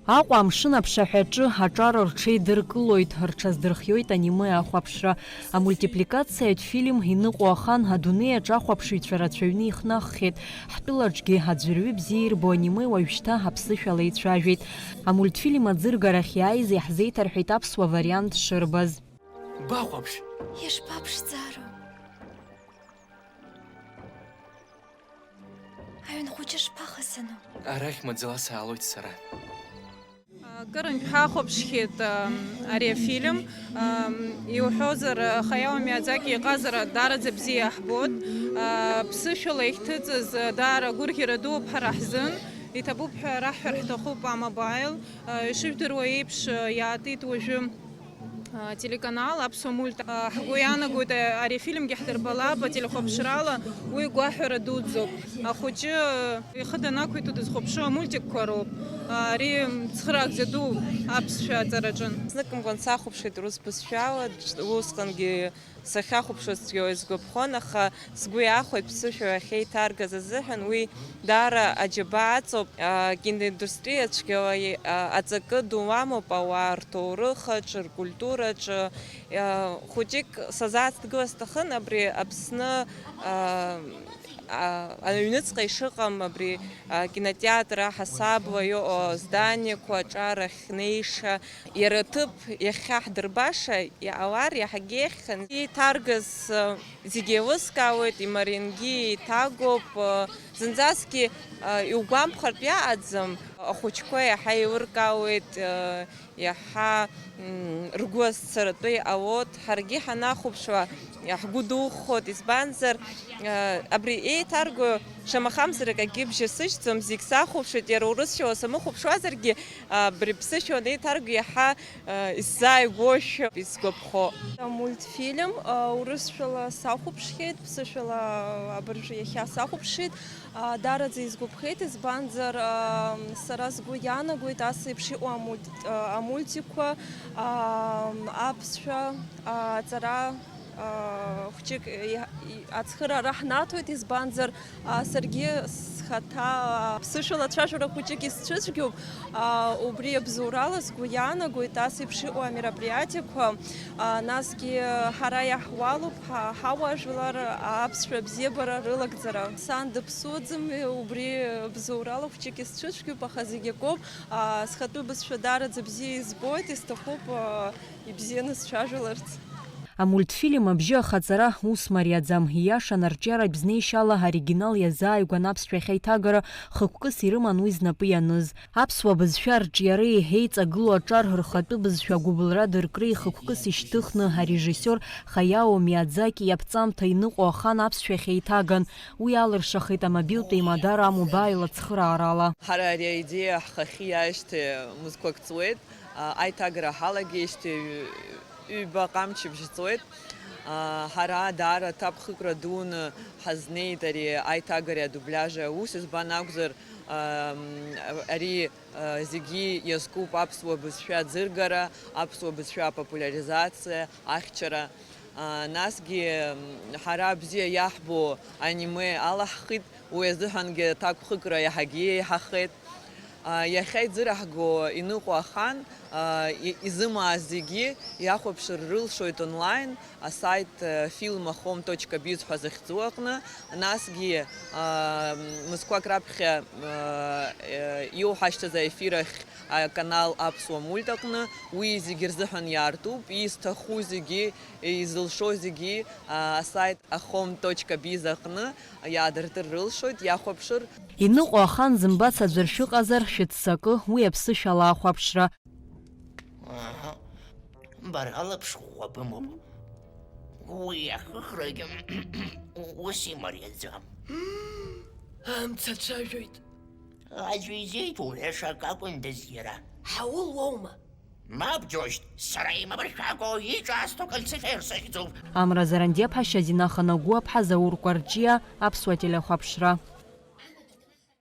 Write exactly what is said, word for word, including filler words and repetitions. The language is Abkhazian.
Аҟәа амшын аԥшаҳәаҿы аҿар рҽеидыркылоит, рҽаздырхиоит аниме ахәаԥшра. Амультипликациатә фильм Иныҟәо ахан адунеи аҿы ахәаԥшыҩцәа рацәаҩны ихнаххьеит. Ҳтәылаҿгьы аӡәырҩы бзиа ирбо аниме уажәшьҭа аԥсышәала ицәажәеит. Амультфильм аӡыргарахь иааиз иаҳзеиҭарҳәеит аԥсуа вариант шырбаз. Бахәаԥш! Ишԥаԥшӡароу? Аҩн хәыҷы шԥахасану? Арахь маӡала саалоит сара. Кырынтә ҳахәаԥшхьеит ари афильм. Иуҳәозар, Хаяо Миядзаки иҟазара даараӡа бзиа иаҳбоит. Ԥсышәала иахьҭыҵыз даара гәырӷьара дууп ҳара ҳзын. Иҭабуп ҳәа раҳҳәар ҳҭахуп А-Мобаил. Ишыжәдыруа еиԥш, иаатит уажәы телеканал Аԥсуа мульт. Ҳгәы иаанагоит, ари афильмгьы ҳдырбалап ателехәаԥшрала, уи гәаҳәара дуӡӡоуп. Ахәыҷы ихы данақәиҭу дызхәаԥшуа амультикқәа роуп. Ари цхыраагӡа ду аԥсшәа аҵараҿы. Зныкымкәан сахәаԥшит урыс бызшәала, усҟангьы сахьахәаԥшуаз цәгьала исгәаԥхон, аха сгәы иахәеит ԥсышәала ахьеиҭаргаз азыҳәан, уи даара аџьабаа аҵоуп. Акиноиндустриа цәгьала аҵакы ду амоуп ауаа рҭоурыхаҿ, ркультураҿ. Хәыҷык сазааҭгыла сҭахын абри Аԥсны аҩныҵҟа ишыҟам абри акинотеатр аҳасабала иҟоу азданиақәа аҿар ахьнеиша. Иара аҭыԥ иахьаҳдырбаша иҟалар иаҳагьы еиӷьхарын. Иҭаргаз зегьы еилыскаауеит, имариангьы еиҭагоуп. Зынӡаскгьы иугәамԥхартә иаҟаӡам, ахәыҷқәа иаҳа еилыркаауеит, иаҳа ргәы азцаратәы иҟалоит. Ҳаргьы ҳанахәаԥшуа ҳгәы духоит, избанзар, абри еиҭарго шамахамзар акгьы бжьасыжьӡом, зегь сахәаԥшит, иара урысшәала самыхәаԥшуазаргьы, абри ԥсышәала анеиҭарго иаҳа исзааигәоушәа исгәаԥхо. Амультфильм урысшәала сахәаԥшхьеит, ԥсышәала абыржәы иахьа сахәаԥшит. Даараӡа исгәаԥхеит, избанзар, сара сгәы иаанагоит ас еиԥш иҟоу амультикқәа аԥсшәа аҵара хәҷык ацхыраара ҳнаҭоит, избанзар, саргьы схаҭа ԥсышәала ацәажәара хәҷык исцәыцәгьоуп. Убри абзоурала сгәы иаанагоит ас еиԥш иҟоу амероприатиақәа. Насгьы ҳара иаҳуалуп ҳауаажәлар аԥсшәа абзиабара рылагӡара. Сан дыԥсуаӡам, убри абзоурала хәҷык исцәыцәгьоуп, аха зегь акоуп. Схатәы бызшәа даараӡа бзиа избоит, исҭахуп ибзианы сцәажәаларц. Амультфильм абжьы ахаҵара ус мариаӡам, ииашан арҿиаратә знеишьала аоригинал иазааигәан аԥсшәахь аиҭагара хықәкыс ирыман уи знапы ианыз. Аԥсуа бызшәа арҿиареи еиҵагылоу аҿар рхатәы бызшәа агәыбылра дыркреи хықәкыс ишьҭыхны арежиссиор Хаяо Миядзаки иаԥҵамҭа Иныҟәо ахан аԥсшәахь еиҭаган. Уи алыршахеит амобилтә еимадара А-Мобаил ацхыраарала. Ҳара ари аидеиа ҳхахьы иааижьҭеи мызқәак ҵуеит, аиҭагара ҳалагеижьҭеи ҩба ҟамчыбжь ҵуеит. Ҳара даара аҭакԥхықәра дуны ҳазнеит ари аиҭагареи адубляжи аус, избан акәзар, ари зегьы иазкуп аԥсуа бызшәа аӡыргара, аԥсуа бызшәа апопулиаризациа, ахьчара. Насгьы ҳара бзиа иаҳбо аниме алаҳхит, уи азыҳәангьы аҭакԥхықәра иаҳагьы еиҳахеит. Иахьа иӡыраҳго Иныҟәо ахан изымааз зегьы иахәаԥшыр рылшоит онлайн асайт фильмахом точка биз ҳәа захьӡу аҟны, насгьы мызқәак раԥхьа иоуҳашьҭыз аефир ахь аканал Аԥсуа мульт аҟны, уи зегьы рзыҳәан иаартуп, изҭаху зегьы, изылшо зегьы асайт ахом точка биз аҟны иаадыртыр рылшоит, иахәаԥшыр. Иныҟәо ахан зымбац аӡәыр шәыҟазар, шәыццакы, уи аԥсышәала ахәаԥшра. Аҳа. Бара алаԥш ӷәӷәа бымоуп. Уи ахыхрагьы ус имариаӡам. Амца цәажәоит. Аӡәы изеиҭоуҳәаша акакәындаз иара. Ҳаул уоума? Мап, џьоушьҭ, сара имабыршәаго иҿаасҭо кольцыхьа ирсыхьӡуп. Амра Зарандиаԥҳа, Шьазина Ханагәыаԥҳа, Заур Кәарҷиа, Аԥсуа телехәаԥшра.